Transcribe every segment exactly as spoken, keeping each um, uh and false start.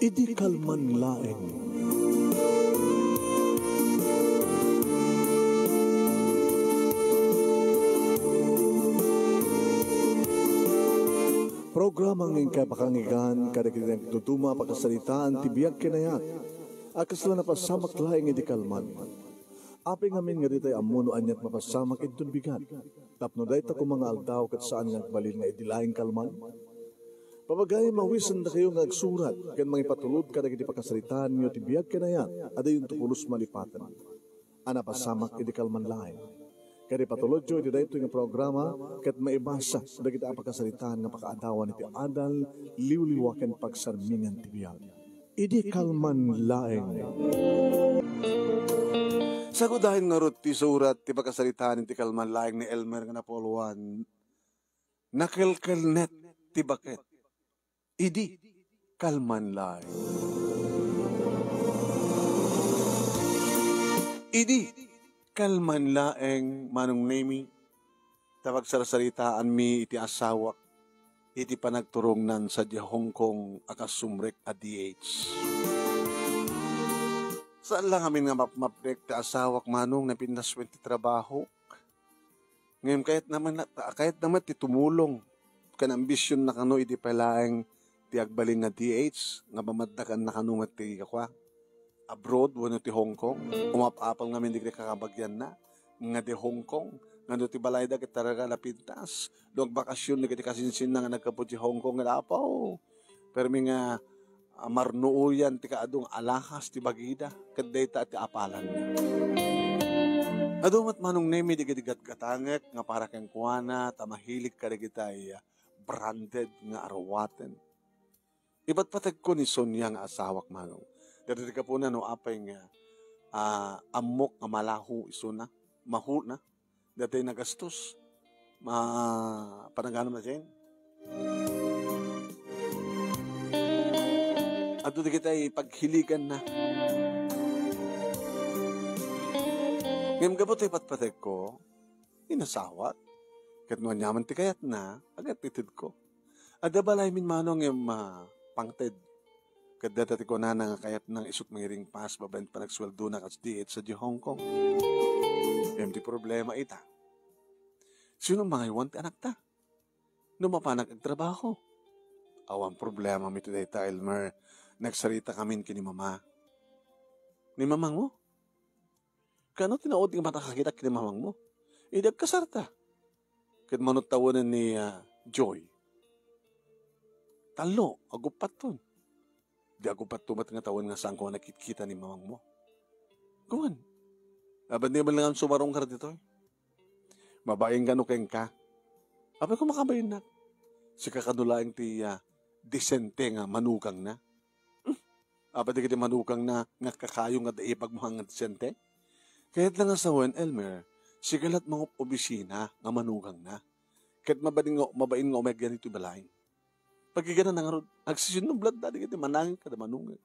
Idi kalman laeng. Programa nga inkay pakanggan kadagiti nagduduma a pakasaritaan ti biag ken ayat a kasla napasamak laeng idi kalman. Apay ngamin nga ditay ammo no aniat mapasamak inton bigat, tapno dayta koma nga aldaw ket saan nga agbalin nga idi laeng kalman? Pabagayam, mawisendakayo nga agsurat ken mangipatulod kadagiti pakasaritaanyo ti biag ken ayat a diyonto pulos malipaten a napasamak idi kalman laeng. Ket ipatulodyo iti daytoy nga programa ket maibasa dagiti a pakasaritaan nga pakaadawan iti adal, liwliwa ken pagsarmingan ti biag. Idi kalman laeng. Sagudayen ngarud ti surat ti pakasaritaan iti kalman laeng ni Elmer nga napuluan, nakelkelnet ti baket. Idi kalman laeng. Idi kalman laeng, Manong Nemi, ta pagsarsaritaanmi iti asawak iti panagturongnan sadiay Hong Kong a kasumrek a D H. Saan la ngamin nga mapmapnek ti asawak, Manong, napintas wen ti trabaho. Ngem kayatna met, kayatna met ti tumulong ken ambisionna kano idi pay laeng ti agbalin nga D H nga mamaddakanna kano met ti kua, abroad wenno ti Hong Kong. Umap-apal ngamin dagiti kakabagianna nga di Hong Kong, nga no ti balayda ket talaga napintas. No agbakasyon dagiti kasinsinna nga naggapu di Hong Kong, ket apaw, permi nga, ah, marnuoyan ti kaadu nga alahas ti bagida, ket dayta ti apalanna. Adu met, Manong Nemi, dagiti gatgatangek nga para kenkuana ta mahilig kadagitay, ah, branded nga aruaten. Ipatpategko ni Sonia nga asawak, Manong. Dayta ti gapuna no apay nga, ah, ammok nga malaho isuna, mahuna, dayta nagastos. Ma-, panaganam na diay. Adu dagitay paghiliganna. Ngem gapu ta ipatpategko, inasawak. Ket no aniaman ti kayatna, agatitedko. Adda balaymin, Manong, ngem, ah, pangted. Ket dayta ti kunana nga kayatna nga isut' mangiringpas babaen panagsueldona kas D H sadiay Hong Kong. Ngem ti problema ita, sino mangaywan ti anakta no mapanak agtrabaho? Awan problema mi ti dayta, Elmer. Nagsaritakamin ken ni Mama. Ni mamangmo? Kano ti naudi nga matakakitak ken ni mamangmo? Idi agkasarta. Ket mano ti tawenen ni, ah, Joy? Tallo, aguppat ton. Di aguppat to met nga tawen nga saanko nga nakitkita ni mamangmo. Kuan. Aban di man lang sumarungkar ditoy. Mabain kano kenka? Apay ko makabainnak. Sika kano laeng ti, ah, disente nga manugangna. Hmm. Apay dagiti manugangna nga kakayo nga adda ipagmuhan nga disente? Kayatna nga sawen, Elmer, sika la't mangup-obisina nga manugangna. Ket mabain nga, mabain nga umegyan iti balay. Pagigana na ngarud, agsisinnublatda dagiti manangin kada manungeg.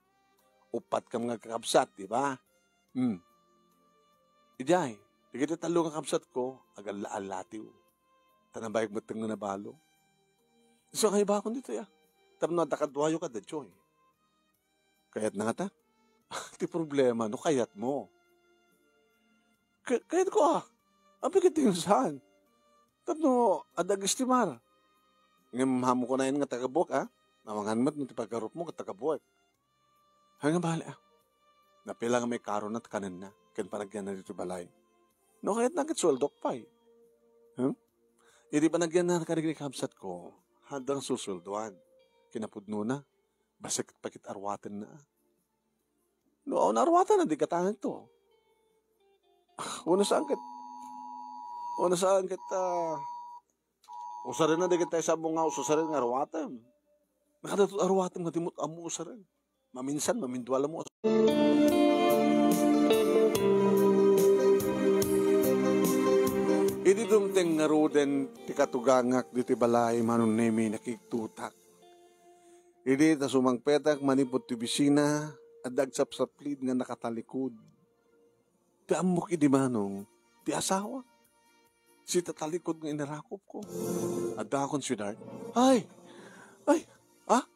Uppat kam nga kakabsat, di ba? Hmm. Idiay, dagiti tallo nga kabsatko, agalla-allatiw. Ta nabayag met nga nabalo. Isu nga ibakon ditoy, ah. Tapno adda kaduayo kada Joy. Kayatna ngata? Ti problema, no kayatmo. Ka-, kayatko, ah. Apay ket ti saan? Tapno adda agestimar. Ngem haanmo kunaen nga taga-buek, ah. Amangan met no ti paggarupmo ket taga-buek. Haan nga bale, ah. Napila nga maikarona ti kanenna ken panagyanna ditoy balay. No kayatna ket sueldok pay. Hmm? Idi panagyanna kadagiti kabsatko, haanna nga susueldoan. Kinapudnona, bassit pay ket aruatenna. No, no aruatenna, di gatangekto. Wenno saan ket, wenno saan ket, ah, usarenna dagiti sabong nga ususaren nga aruatem. Nakadato aruatem nga di met ammo usaren. Maminsan, mamindua la mo. Idi dumteng ngaruden ti katugangak ditoy balay, Manong Nemi, nakigtutak. Idi ta sumangpetak manipud ti obisina, adda agsapsaplid nga nakatalikod. Ti ammok idi, Manong, ti asawa. Sitatalikod nga inarakopko. Addakon, sweetheart. Ay! Ay! Ah?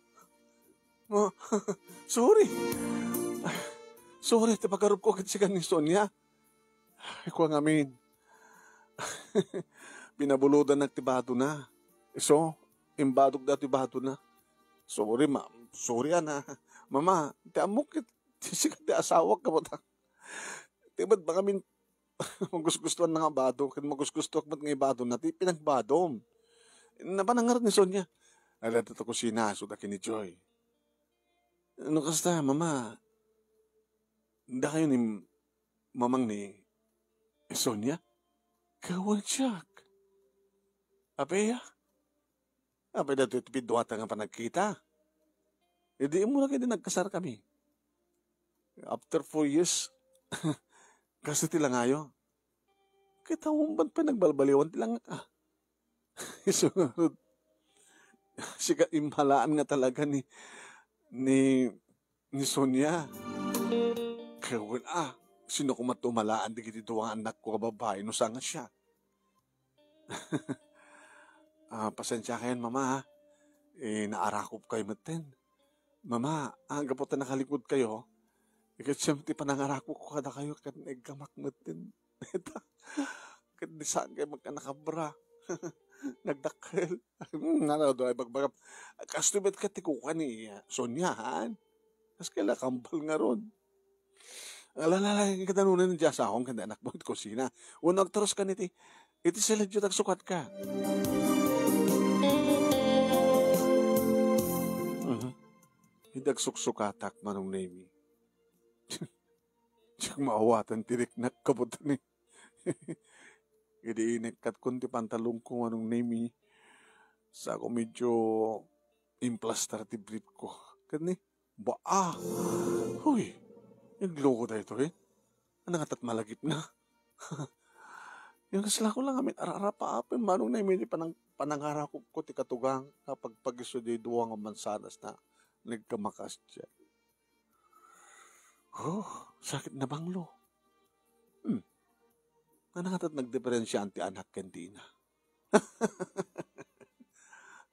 Ma, sorry. Sorry, ti pagarupko ket sika ni Sonia. Ay, kua ngamin. Pinabulodannak ti badona. Isu, imbadok da ti badona. Sorry, ma. Sorry, ana. Mama, ti ammok ket, ti sika ti asawak, kabutak. Ti met ngamin, magusgustuan na nga bado, ket magusgustuak met nga ibadona ti pinagbadom. Napan ngarud ni Sonia. Adda ta kusina, isuda ken ni Joy. No kasta, Mama, dakayo ni Mamang ni Sonia? Kawan siak. Apay, ah? Apay datoy ti piduata nga panagkita? Idi immuna ket idi nagkasar kami. After four years, kaso ti langayo. Ket awan pay nagbalbaliwan ti langak, ah. Isu ngarud, sika immalaan nga talaga ni, ni, ni Sonia. Kawan, ah, sino koma ti umalaan dagiti dua nga annakko a babbai no saan nga siak? Ah, pasensiakayon, Mama, ah. Eh, naarakopkayo metten. Mama, ah, gapu ta nakalikudkayo, ket siem ti panangarakopko kadakayo ket naiggamak metten. Ket di saan kayo magkanakabra. Nagdakkel. Hmm, ano, do ay bagbagam. Kastoy met ket ti kuka ni, ah, Sonia, han? Kas kaya kambal ngarud. Ala, ala, ala, ket ano na diay asawam ken anak mo iti kusina. Wenno agturuskan iti, iti silidyo ta agsukatka. Mhm. Idi agsuksukatak, Manong Nemi. Diak maawatan ti riknak, kabutan, eh. Idi inekkatkon ti pantalongko, Manong Nemi, sako medyo implastar ti briefko. Ket ni, baa! Huy! Igluko daytoy. Ania ngatat malagipna? Yan, kaslako lang amin ararapaapen, Manong Nemi, ti panang-, panangarakopko ti katugang a pagpagiso diay dua nga mansanas na nagkamakas diay. Oh, sakit na banglo. Hmm. Ania ngatat nagdiferensiaan ti anak ken ti ina?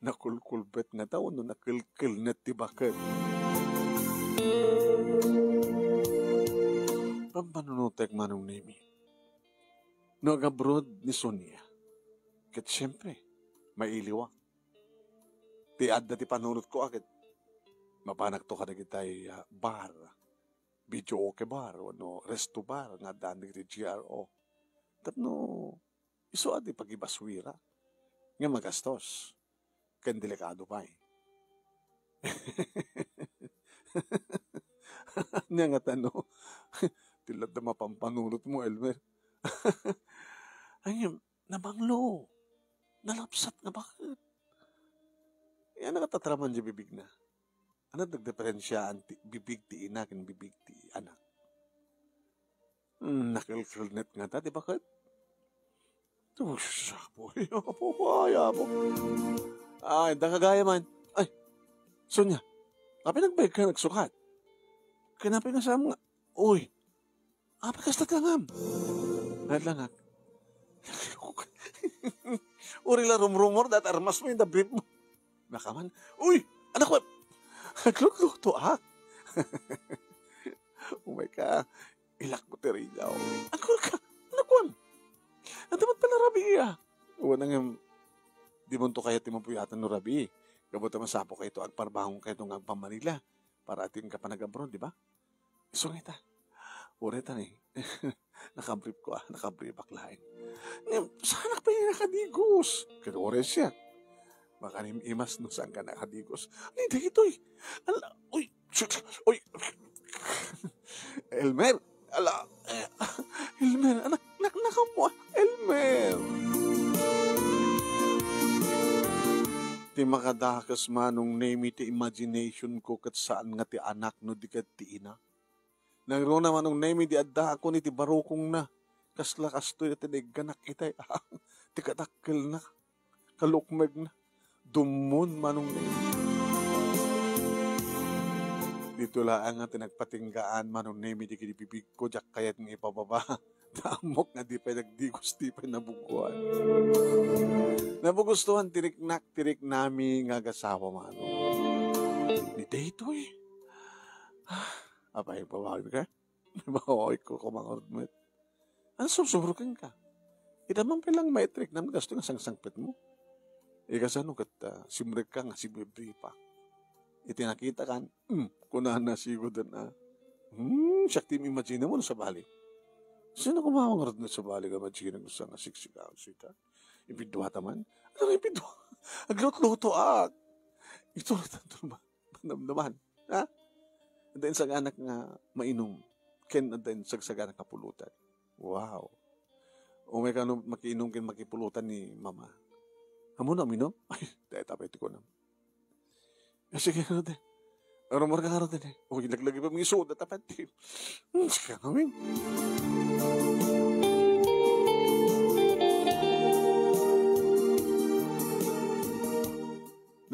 Nakulkulbet ngata wenno nakelkelnet ti baket? Pampanunotek, Manong Nemi. No agabroad ni Sonia, ket siempre, mailiwak. Ti adda ti panunotko a ket mapanakto kadagitay, ah, bar, videoke bar, wenno resto bar nga addaan dagiti G R O. Tapno isu a ti pagibaswira nga magastos ken delikado pay. Ania ngata no? Ti ladda mapampanunotmo, Elmer. Ay, nabanglo. Nalapsat nga baket. Ania ngata ti aramidna diay bibigna? Ania ti nagdiferensiaan ti bibig ti ina ken bibig ti anak? Hmm, nakelkelnet ngata ti baket. Uy, Apo, ay, Apo, ay, Apo. Ay, da kagaya man. Ay, Sonia, apay nagbayag ka nagsukat? Ken apay nga saan nga, uy, apay kasta ti langam? Ay, langak. Uray la rumrumor, dat armas mo yung brief mo. Nakaman, uy, anak ko, naglutluto, ah. Umay ka, ilak mo ti rigaw. Agkur ka, anak ko, adu met pala rabii, ah. Wen, ngem, dimonto kayat ti mapuyatan no rabii. Gapu ta masapulkayto, agparbangonkayo nga agpamanila. Para atin ka panagabroad, di ba? Isu nga ita. Uray ta ni. Nakabriefko, ah. Nakabriefak laeng. Ngem, saanak pay nakadigos. Ket uray siak. Makanim-imas no saan ka nakadigos. Ni daytoy. Ala, uy, shit, uy. Elmer, ala, eh, Elmer, anak, anak, anak mo, Elmer. Ti makadakes, Manong Nemi, ti imagination ko ket saan nga ti anak no di ket ti ina. Nangruna, Manong Nemi, di addaakon iti barukongna. Kasla kastoy ti naigganak itay. Ti kadakkelna, kalukmegna. Dummon, Manong Nemi. Dito laeng nga ti nagpatinggaan, Manong Nemi, di kidi bibigko, diak kayat nga ipababa. Ta ammok nga di pay nagdigos, di pay nabuguan. Nabugustuhan ti riknak, ti riknami nga agasawa, Manong. Ni daytoy. Ah, apay, babawi ka? Babawi ko, kumangarod met. Ano, sumsumro kenka? Ita man pay lang maitriknam, gasto nga sangsangpet mo. Ikasano ket, ah, simrek ka nga sibribripa. Iti nakita kan, hmm, kunana sigud a, hmm, siak ti imagine mo no sabali. Sino kumangarod no sabali nga imagine mo sa nga siksi ka, sita? Ipidua ta man? Ano nga ipidua? Aglutluto ak. Ito, ito, ito, Panamnaman. Ha? Adda insaganak nga mainum. Ken adda insagsaganak nga pulutan. Wow. Umay kano makiinum ken makipulutan ni mama. Amo na uminum? Ay, dahil tapay ti kunam. Ah, sige, ano din? Rumor ka nga rin eh. Uy, laglagi pa mga soda, tapad ti. Hmm, sige, amin.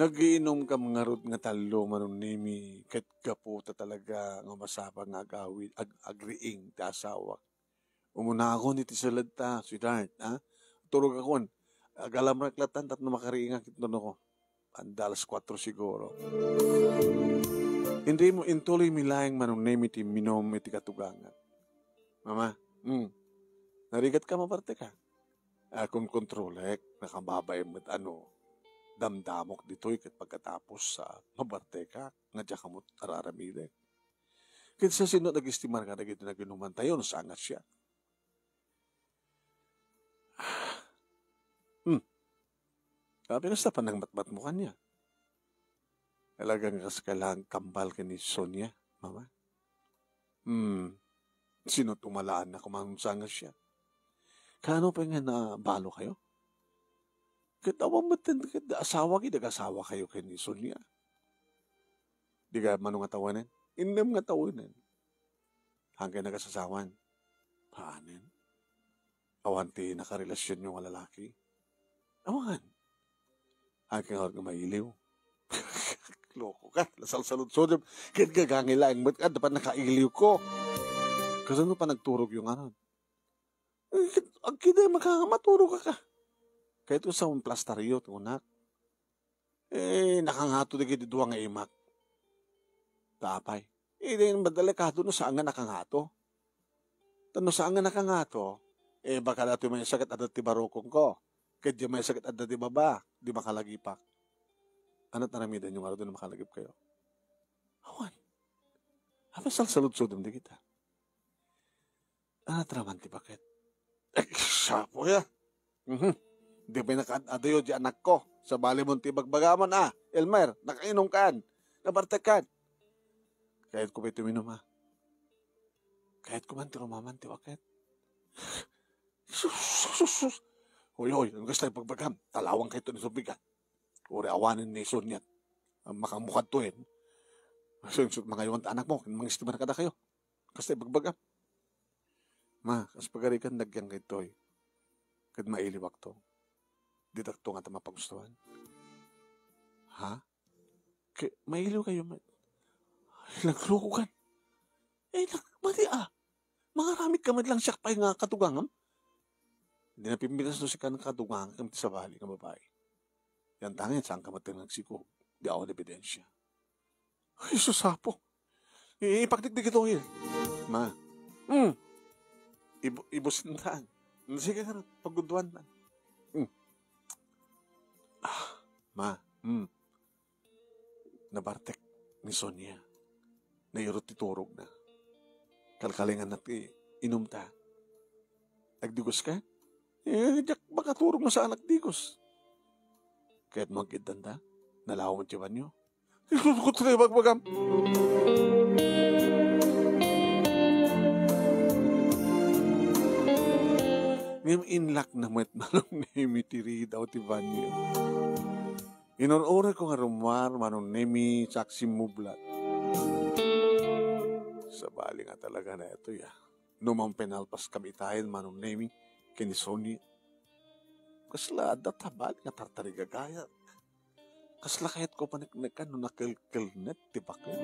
Nagiinom kam ngarud nga tallo, Manong Nemi, ket gapu ta talaga nga masapang nga agawid, ag-, agriing ti asawak. Umunakon iti saledta, sweetheart, ha? Turogakon. Agalamrak latan tapno makariingak iti turno ko. Anda alas kuatro siguro. Hindi mo, intuloy mi laeng, Manong Nemi, ti minom iti katugangak. Mama, hmm. Narigat ka, mabarte ka? Akon kontrolek, nakababain met ano, damdamok ditoy ket pagkatapos sa mabartekak nga diak amot ar-aramidek. Ket sa sino nagistimar nga dagiti naginuman tayo no saan nga siak? Hmm. Apay kasta panangmatmat mo kanya? Talagang kas kailangan kambal ka ni Sonia, mama? Hmm. Sino tumalaan na kumanunsa nga siya? Kano pa nga nabalo kayo? Ket awan met ten ket asawa ki, nag-asawa kayo ken ni Sonia. Di ka mano nga tawanen? Innem nga tawanen. Hangkay nagasasawan. Haanen? Awan ti nakarelasyonyo nga lalaki? Awan. Hangkay nga mailiw. Loko ka, nasalsaludsodem. Ket gagangay laeng met, adda pa nakailiw ko. Kasano pa nagturog yung anon? Eh, agkida, maka-, maturog ka ka. Kayat ko sa plastaryo, tunak. Eh, nakangato dagiti dua nga imak. Tapay. Eh, di, madelikado no saan nga nakangato. Ta no saan nga nakangato, eh, baka datoy maysa ket adda ti barukongko. Ket di maysa ket adda ti baba, di makalagipak. Ano taramidan yung araw na makalagip kayo? Awan. Apa salsaludsodem di kita? Ano taraman ti baket? Eh, sapo ya. Mhm. Di ba nakaad-adayo di anak ko? Sa bali mo ti bagbagamon, ah. Elmer, nakainom kaan. Nabartek kan. Kayat ko ba ito minum, ah? Kayat ko man ti rumaman ti baket. Sus, sus, sus, sus. Hoy, hoy, ang gusto yung pagbagam. Talawang kayo ito ni Subigan. Uri awanen ni Sonia. Ang makamukad to, eh. Sunsut mga iwan ta anak mo, mangistimar ka da kayo. Kasta ibagbagam. Ma, kas pagarikan nagyang kaytoy. Kad mailiwak to. Ditak to nga ta mapagustuhan. Ha? Ke, mailiw kayo, ma-, ay, naglukugan. Eh, nag-, mati, ah. Mangaramid ka man lang siya pay nga katugangam. Hindi na pimpitas no siya kan katugangam ti sabali nga babae. Yan tangin, saan ka matang nagsikog? Di ako na ebidensya. Ay, susapo. I-, ipakdikdik ito, eh. Ma. Hmm. Ibu-, ibusin ta. Sige ka na, paggunduan na. Hmm. Ah, ma. Hmm. Nabartek ni Sonia. Nairot ti turog na. Kalkalingan na ti inum ta. Agdigos ka? Eh, diak makaturog no saan agdigos. Kaya't mo agkiddan ta? Nalawa mo ti banyo? Isusukot sa ibagbagam. Ngem inlak na met Manong Nemi ti ridaw ti banyo. Inur-uray ko nga rummuar, Manong Nemi, sa agsimmublat. Sabali nga talaga na ito, ya. No man pinalpas kami itayen, Manong Nemi, ken ni Sonny. Kasla adda tabali nga tartarigagayat. Kasla kayat ko paneknekan no nakelkelnet ti baket.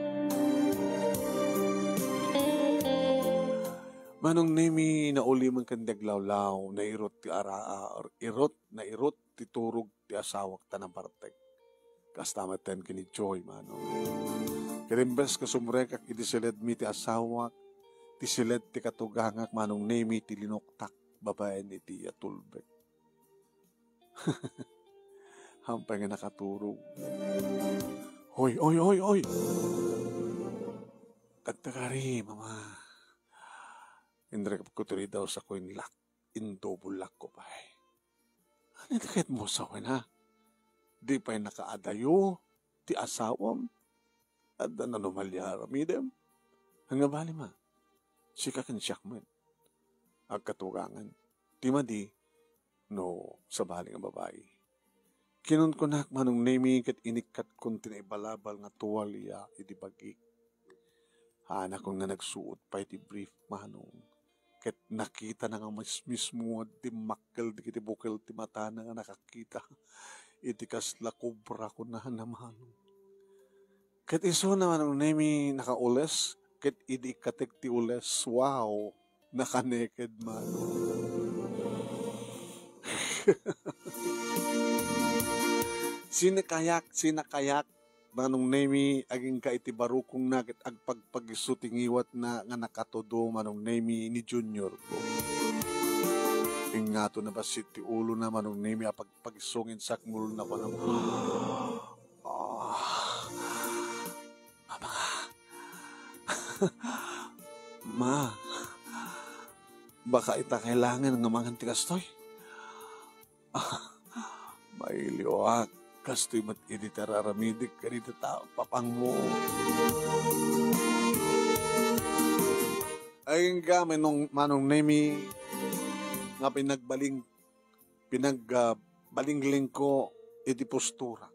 Manong Nemi, naulimen ken di aglawlaw, nairot ti ara-, irot, nairot ti turog ti asawak ta nabartek. Kasta metten ken ni Joy, Manong. Ket imbes nga sumrekak iti siledmi ti asawak, ti siled ti katugangak, Manong Nemi, ti linuktak babaen iti atulbek. Hampay nga nakaturog. Hoy, oy, oy, oy! Tagtagari, mama. Inrekapko ti ridaw sa kuinlak. Indobollakko pay. Ania ti kayatmo sawen, ha? Di pay nakaadayo ti asawam? Adda nanomalia aramidem? Ania bali, ma? Sika ken siak met. Agkatugangan. Ti madi, no, sabali nga babai. Kinunkunak, Manong Nemi, ket inikkatkon ti naibalabal nga tuwalia iti bagik. Hanakon nga nagsuot pay ti brief, Manong. Ket nakitana nga mismismo a dimmakkel dagiti bukel ti matana nga nakakita iti kasla kobra, kunana, Manong. Ket isuna, Manong Nemi, nakaules, ket idi ikkatek ti ules, wow, nakaneked, Manong. Sinakayak, sinakayak, Manong Nemi, agingga iti barukongna ket agpagpagiso ti ngiwatna nga nakatudo, Manong Nemi, ni Junior ko. Ingngato na bassit ti ulona, Manong Nemi, a pagpagiso ngin sakmulna, kunana, "Ah, mama, ma, baka ita kailangan nga mangan ti kastoy?" Mailiwak, kastoy met idi ti ar-aramidek kadagiti tao, papangmo. Agingga, Manong, Manong Nemi, nga pinagbaling-, pinag-, ah, balinglingko iti postura.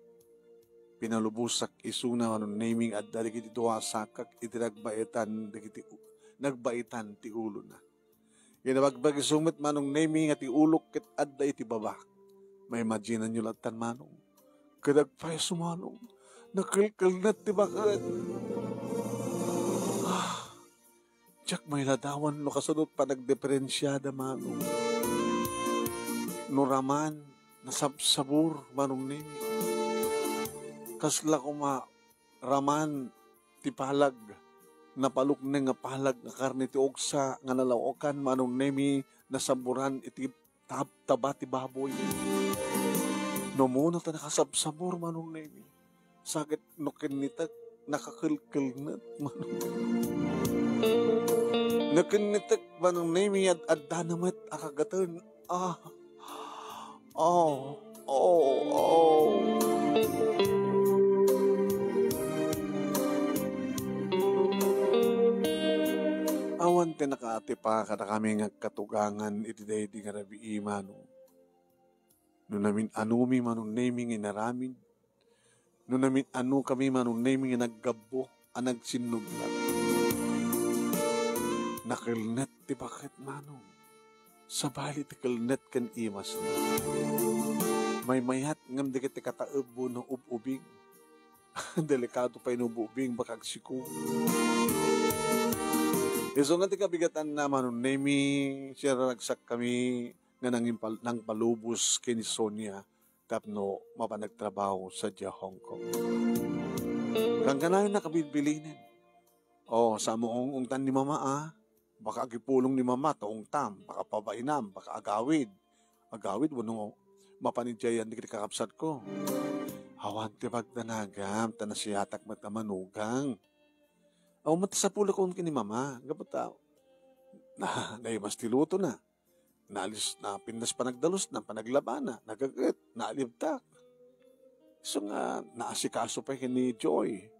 Pinalubosak isuna, Manong Nemi, nga adda dagiti dua a sakak iti nagbaitan dagiti u-, nagbaitan ti ulona. Kinabagbagiso met, Manong Nemi, nga ti ulok ket adda iti baba. Maimaginanyo lattan, Manong. Ket agpayso, Manong. Nakelkelnet ti baket. Ah, diak mailadawan no kasano ti panagdiferensiada, Manong. No raman, nasabsabor, Manong Nemi. Kasla koma raman ti palag, napalukneng nga palag nga karne ti ugsa nga nalaokan, Manong Nemi, nasaboran iti tab-, taba ti baboy. No muna ta nakasabsabor, Manong Nemi. Sa ket no kinnitek, nakakelkelnet, Manong. No kinnitek, Manong Nemi, ad-, addana met a kagaten. Ah. Oh, oh, oh. Awan ti nakaatipa kadakami nga agkatugangan iti daydi nga rabii, Manong. No namin-anomi, Manong Nemi, nga inaramid, no namin-anokami, Manong Nemi, nga naggabbo a nagsinnugna. Nakelnet ti baket, Manong. Sabali ti kelnet ken imasna. Maymayat ngem dagiti kataebbo no ub-ubing. Delikado pay no ub-ubing, baka agsikog. Isu nga ti kabigatanna, Manong Nemi, siraragsakkami nga nangimpal-, nangpalubos ken ni Sonia tapno mapan agtrabaho sadiay Hong Kong. Kankanayon a kabilbilinen. O, sa mo ungtan ni Mama, a. Baka agipulong ni Mama ta ungtam, baka pabainam, baka agawid. Agawid wenno mapan idiay dagiti kakabsatko. Awan ti pagdanagam, ta nasiatak met a manugang. Awan met ti sapulek ken ni Mama, gapu ta, na, naimas ti lutona. Naalis, napintas panagdalusna, panaglabana, nagaget, naalibtak. Isu nga, naasikaso pay ken ni Joy.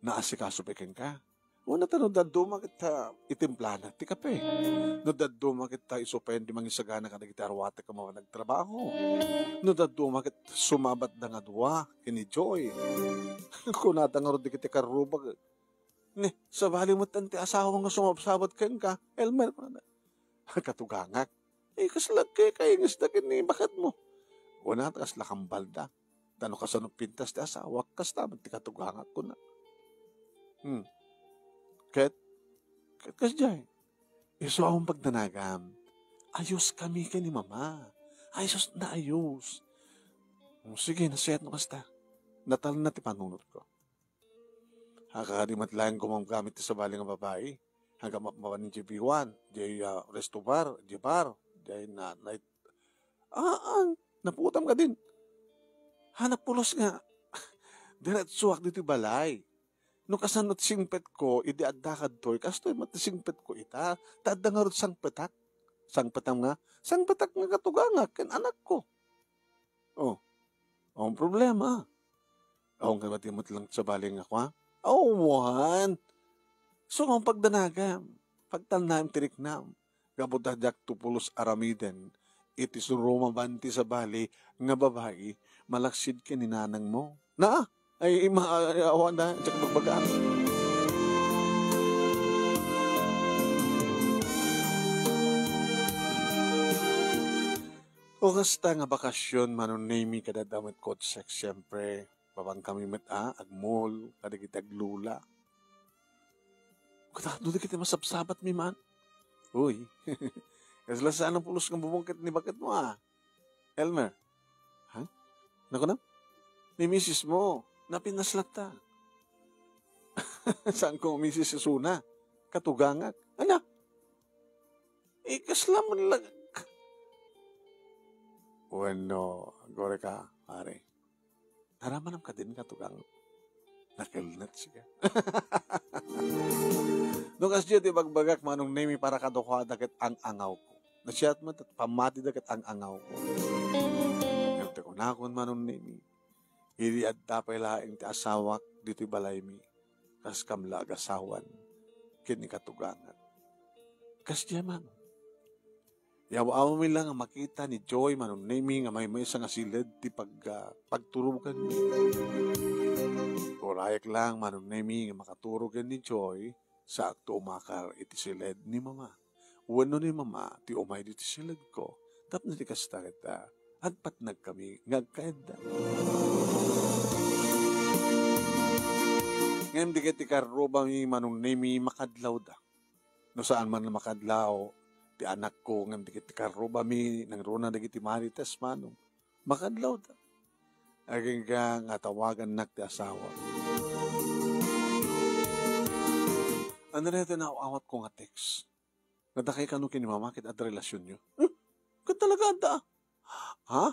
Naasikaso pay kenka. Wen, ta no dadduma ket, ah, itimplana ti kape. No dadduma ket, ah, isu pay ti mangisagana kadagiti aruatek a managtrabaho. No dadduma ket sumabatda nga dua ken ni Joy. Kunada ngarud dagiti karrubag, "Ne, sabali met ti asawa nga sumabsabat kenka, Elmer," kunana. Katugangak. Eh, kasla kay kaingesda ken ni baketmo. Kuna ta kasla kambalda. Ta no kasano pintas ti asawak, kasta met ti katugangak, kuna. Hmm. Ket, ket kasdiay. Isu a pagdanagam. Ayos kami ken ni Mama. Ayos na ayos. Hmm, sige, nasayaat no kasta. Natalna ti panunotko. Haan, kadi met laeng gumamgamit ti sabali nga babai. Haan, mapmapan idiay biwan, idiay, ah, resto bar, idiay bar, idiay na, night. Ah, ah, naputam kadin. Haan, napulos nga. Diretsoak ditoy balay. No kasano ti singpetko, idi adda kadtoy, kastoy met ti singpetko ita. Ta adda ngarud sangpetak. Sangpetam nga, sangpetak nga katugangak ken anakko. Oh, ang problema. Awan ka ba ti met lang sabali nga kua? Awan. So, ang pagdanagam, pagtalnaem ti riknam. Gapu ta diak to pulos aramiden iti surumaban ti sabali nga babai malaksid ken ni nanangmo. Na? Ay, ima-, ay, awan da, diak bagbaga. O kasta nga bakasyon, Manong Nemi, kada damet kotse, siyempre, babang kami met, ah, agmol, kadagiti aglula. Kadagito dagiti masabsabat mi man. Uy, kasla saan ang pulos nga bubong ket ni baket mo, ah. Elmer. Ha? Naku na? Ni misis mo, napinas latta. Saan ko misis isuna? Katugangak. Ana? Eh, kasla man lang. Bueno, gore ka, pare. Naramanam kadin nga tugang nakelnet siya. No kasdiay ti bagbagak, Manong Nemi, para kadukuada ket ang-angawko. Nasiat met, pammatida ket ang-angawko. Ngem ti kunakon, Manong Nemi, idi adda pay laeng ti asawak ditoy balaymi, kas kam la agasawan ken ni katugangak. Kasdiay man. Yaw-awmi la nga makita ni Joy, Manong Nemi, nga maymaysa nga siled ti pag-, ah, pagturuganmi. Urayek lang, Manong Nemi, nga makaturogen ni Joy, saakto umakar iti siled ni Mama. Wenno ni Mama ti umay ditoy siledko. Tapno ti kasta ket, ah, agpatnagkami nga agkaedda. Ngem dagiti karrubami, Manong Nemi, makadlawda. No saan man makadlaw ti anakko, ngem dagiti karrubami, nangruna dagiti marites, Manong, makadlawda. Agingga nga tawagannak ti asawa. Ania daytoy naaw-awatko nga text? Nga dakay kano ken ni Mama ket adda relasionyo? Eh, ket talaga adda. Ha?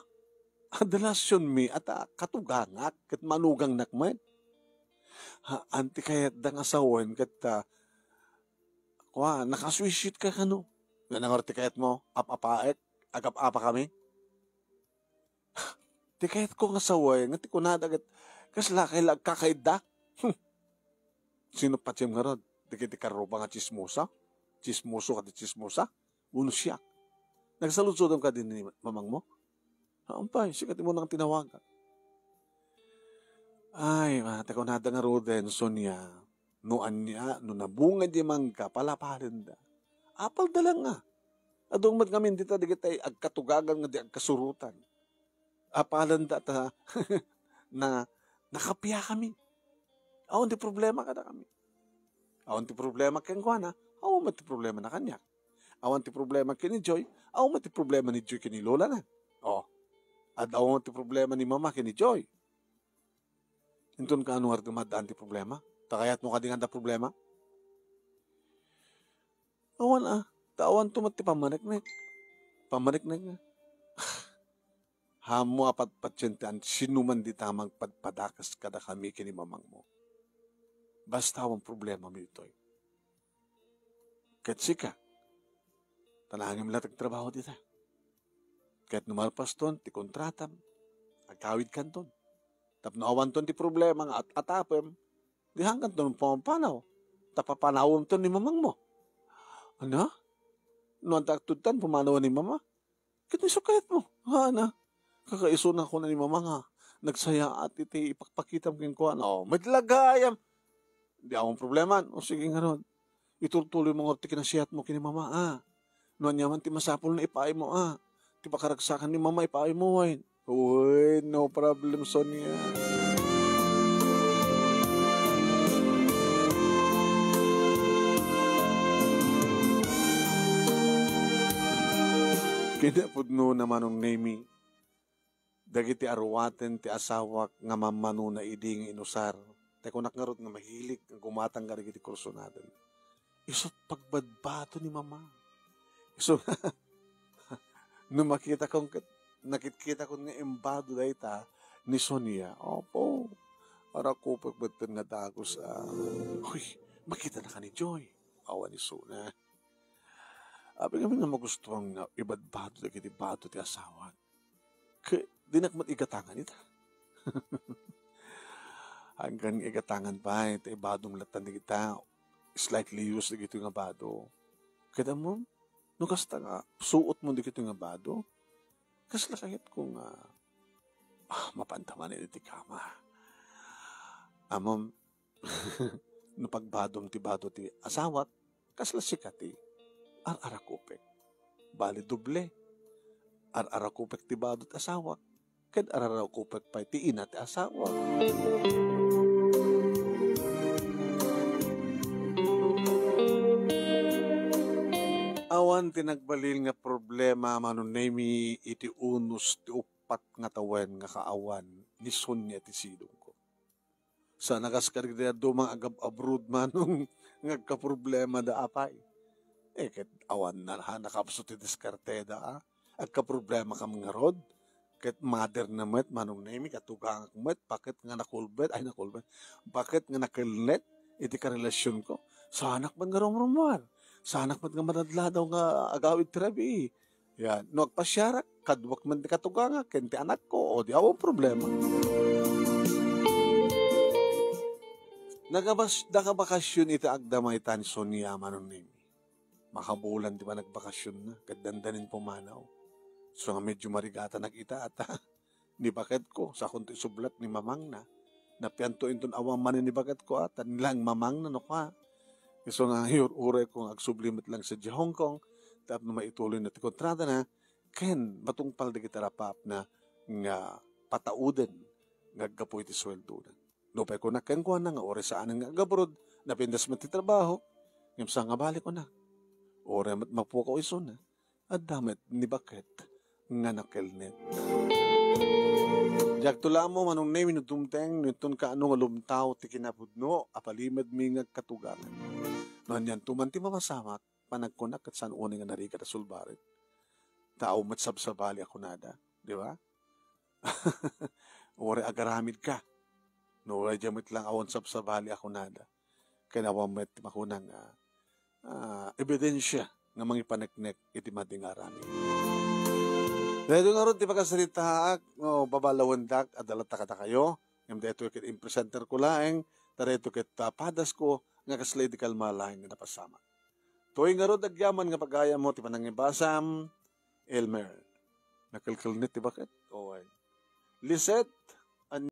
Adda relasionmi, ata katugangak, ket manugangnak met. Ha, anti kayatda nga asawen, ket, ah, kua, nakasuisit ka kano? Nga nangar ti kayatmo, ap-apaek, agap-apa kami? Ti kayatko nga sawen, nga ti kunada ket, kasla kay la agkakaidda? Hmm. Sino patiem ngarud? Dagiti karruba nga tsismosa? Tsismoso kadi tsismosa? Wenno siak? Nagsaludsodem kadi ni mamangmo? Haan pay, sika ti umuna nga tinawagak. Ay, ma, ta kunada ngaruden, Sonia, no ania, no nabunga di mangga, palapalenda. Apalda la nga. Adu met ngamin dita dagiti agkatugangan nga di agkasurotan. Apalenda ta na, nakapiakami. Awan ti problema kadakami. Awan ti problema kenkuana, awan met ti problemana kaniak. Awan ti problema ken ni Joy, awan met ti problema ni Joy ken ni Lolana. Oh. Adda awan ti problema ni Mama ken ni Joy. Inton kaano ngarud nga maddaan ti problema? Ta kayatmo kadi nga adda problema? Awan a, ta awanto met ti pammaneknek. Pammaneknek nga. Haanmo a patpatien ti an-, sinuman dita mangpadpadakas kadakami ken ni mamangmo. Basta awan problemami ditoy. Ket sika, ta naangem la ti agtrabaho dita. Ket no malpaston ti kontratam, agkawidkanton. Tapno awanton ti problema nga at-atapem, di haankanton pumapanaw, ta papanawemton ni mamangmo. Ania? No adda agtudtan, pumanawen ni Mama? Ket isu kayatmo, haana? Kakaisuna kuna ni Mama nga nagsayaat iti ipakpakitam kenkuana. O, met la gayam. Di awan problema. O, sige ngarud. Itultuloymo ngarud ti kinasiatmo ken ni Mama, a. No ania man ti masapulna, ipaaymo, a. Ti pakaragsakan ni Mama, ipaaymo, wen. Uy, no problem, Sonia. Kinapudno na, Manong Nemi, dagiti aruaten ti asawak nga mammanona idi nga inusar. Tay kunak ngarud nga mahilig nga gumatang kadagiti kursonaden. Isut' pagbadbado ni Mama. Isu, no makitakon ket, nakitkitakon nga imbado dayta ni Sonia. Apo, arakupek metten nga dagus, a. Uy, makitanaka ni Joy. Awan isuna. Apay ngamin nga magustuam nga ibadbado dagiti bado ti asawak. Ket dinak met igatangan ita. Anggan igatangan pay, ta ibadom latta dagita, slightly used dagitoy nga bado. Ket ammom, no kasta nga suotmo dagitoy nga bado, kasla kayatko nga, ah, mapanta manen iti kama. Ammom, no pagbadom ti bado ti asawak, kasla sika ti ar-arakupek. Bali, doble. Ar-arakupek ti bado ti asawak, ket ar-arakupek pay ti ina ti asawak. Awan ti nagbalin nga problema, Manong Nemy, iti unos ti uppat nga tawen nga kaawan ni Sonia ti sidongko. Saan a kas kadagiti dadduma nga agab-abroad, Manong, nga agkaproblemada, apay. Eh, ket awan na, ha, nakapsut ti diskarteda, a. Agkaproblemakam ngarud, ket mother na met, Manong Nemy, katugangak met, baket nga nakulbet, ay, nakulbet, baket nga nakelnet iti karelasionko. Saanak met nga rumrumuar. Saanak met nga madadladaw nga agawid ti rabii. Yan. No agpasiarak, kaduak met ti katugangak ken ti anakko, o di awan problema. Nagabas-, nakabakasyon iti agdama ita ni Sonia, Manong Nemy. Makabulan ti panagbakasyonna, ket dandanin pumanaw. So nga medyo marigatanak ita, ata. Ni baketko, sakonto isublat ni mamangna. Napianto inton awan manen ni baketko, a, ta ni lang mamangna no kua. Isu nga, ur-, urayko nga agsubli met lang sadiay Hong Kong, tapno maituloyna ti kontratana, ken matungpal dagiti rapaapna nga patauden nga aggapu iti suweldona. Nupay kunak kenkuana nga uray saanen nga agabroad, napintas met ti trabaho, ngem saan nga balik, kunak. Uray met mapukaw isuna, adda met ni baket nga nakelnet. Diakto la ammo, Manong Nemy, no dumteng, no inton kaano nga lumtaw ti kinapudno a palimedmi nga agkatugangan. No anianto man ti mapasamak, panagkunak ket saan unay nga narigat a sulbarit. Ta awan met sabsabali a kunada, di ba? Uray agaramidka. No, uray diay met lang awan sabsabali a kunada. Ken awan met ti makuna nga, ah, ebidensia nga mangipaneknek iti madi nga aramid. Daytoy ngarud ti pakasaritaak, no, babalawendak, adda latta kadakayo. Ngem daytoy ket impresenterko laeng, ta daytoy ket, ah, padasko nga kasla idi kalma laeng nga napasamak. Toy ngarud agyaman nga pagayammo ti panangibasam, Elmer. Nakelkelnet ti baket? Oy. Lisette,